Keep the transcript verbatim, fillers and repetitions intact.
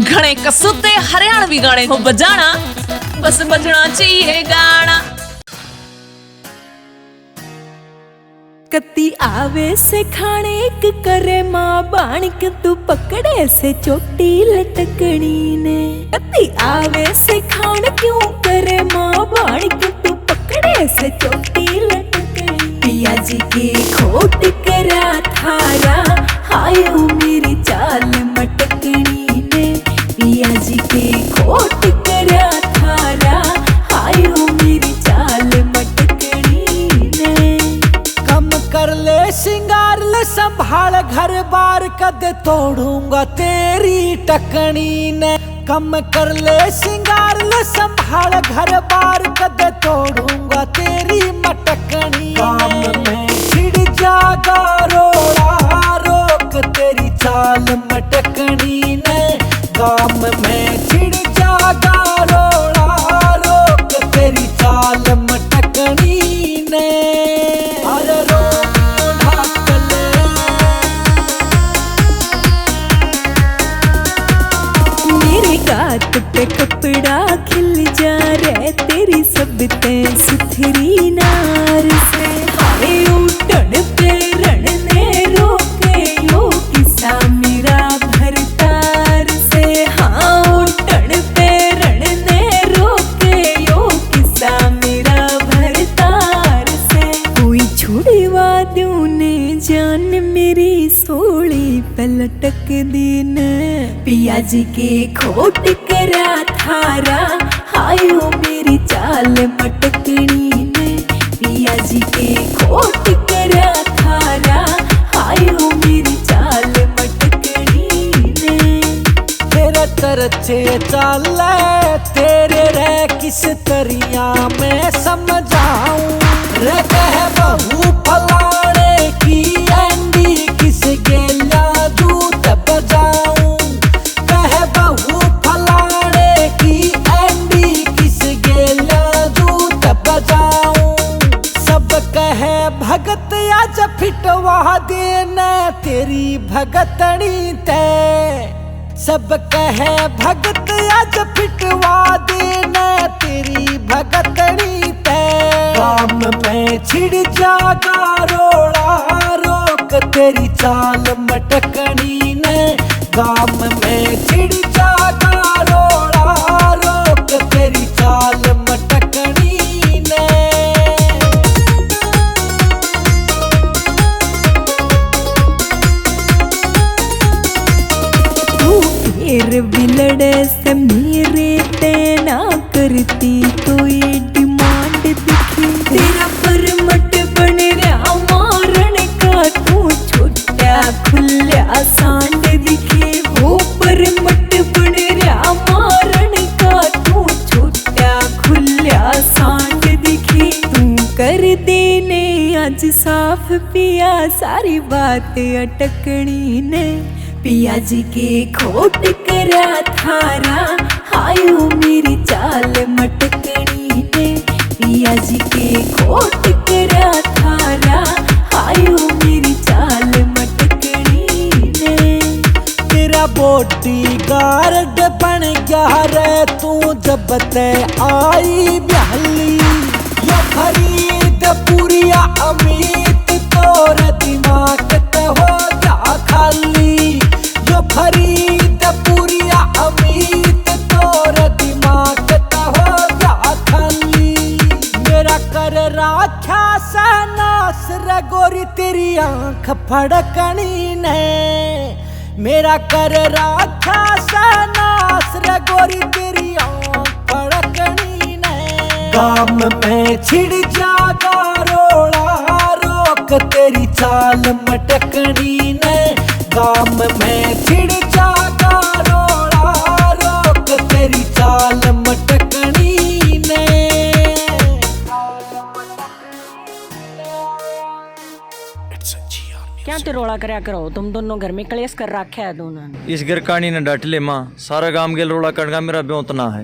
घणे कसूते हरियाणवी गाने हो बजाना, बस बजना चाहिए गाना। कती आवे से खाने एक करे माँ बाणिक, तू पकड़े से चोटी लटकनी ने। कती आवे से खान क्यों करे माँ बाणिक, तू पकड़े से चोटी लटकनी। पिया जी के खोट करा थारा, हाय ओ मेरी चाल मटकनी ने। पिया जी के खोट करा थारा, हाय ओ मेरी चाल मटकनी ने। कम कर ले सिंगार ले संभाल घर बार, कद तोड़ूंगा तेरी टकनी ने। कम कर ले सिंगार ले संभाल घर बार, कद तोड़ूंगा तेरी मटकनी। काम में छिड़ जागा रोड़ा, रोक तेरी चाल मटकनी ने। काम में छिड़ जागा रोड़ा, रोक तेरी चाल मटकनी ने। अरे रोक ढाक ले। मेरे गात पे कपड़ा खिल जा रे, तेरी सब ते सुथरी नार से। हाय उठण पे रण ने रोके, यो किसा मेरा भरतार से। हाँ उठण पे रण ने रोके, यो किसा मेरा भरतार से। कोई छुड़वा दूं ने जान मेरी सोली पे लटक दी ने। पिया जी के खोट करा थारा, हाय ओ मेरी चाल मटकनी ने। पिया जी के खोट करा थारा, हाय ओ मेरी चाल मटकनी ने। तेरे चर्चे चाले तेरे रे, किस तरिया मैं समझाऊं रे। कह बहू फलाने की एंडी, किस गेल्या जूत बजाऊं। कह बहू फलाने की एंडी, किस गेल्या जूत बजाऊं। सब कहे भगत आज फिटवा देने तेरी भगतनी ते। सब कहे भगत आज फिटवा देने तेरी भगतनी ते। काम में छिड़ जागा रोड़ा, रोक तेरी चाल मटकनी ने। काम में छिड़ जागा रोड़ा, रोक तेरी चाल मटकनी ने। तू फिर भी लड़े से मेरे ते ना करती कोई डिमांड दिखी। तेरा परमट बन रहा मारण का, तू छोटा खुल्या सांड दिखी। वो परमट बन रहा मारण का, तू छोटा खुल्या सांड दिखी। तू कर देने आज साफ पिया, सारी बात अटकनी ने। पिया जी के खोट करा थारा, हाय ओ मेरी चाल मटकनी ने। पिया जी के खोट करा थारा, हाय ओ मेरी चाल मटकनी ने। तेरा बॉडीगार्ड बन गया रे तू, जब ते आई ब्याहली। यो फरीदपुरिया अमित तोर दिमाग ते हो गया खाली। यो फरीदपुरिया अमित तोर दिमाग ते हो गया खाली। मेरा कर राख्या सै नास रे गोरी तेरी आंख फड़कनी ने। मेरा कर राख्या सै नास रे गोरी तेरी आंख फड़कनी ने। काम में छिड़ जागा रोड़ा, रोक तेरी चाल मटकनी ने। काम में छिड़ जागा रोड़ा, रोक तेरी चाल मटकनी ने। क्या ते रोला करया करो, तुम दोनों घर में कलेश कर रखा है दोनों ने। इस घर कानी ने डट ले माँ, सारा गांव गेल रोला करने का मेरा ब्योंत ना है।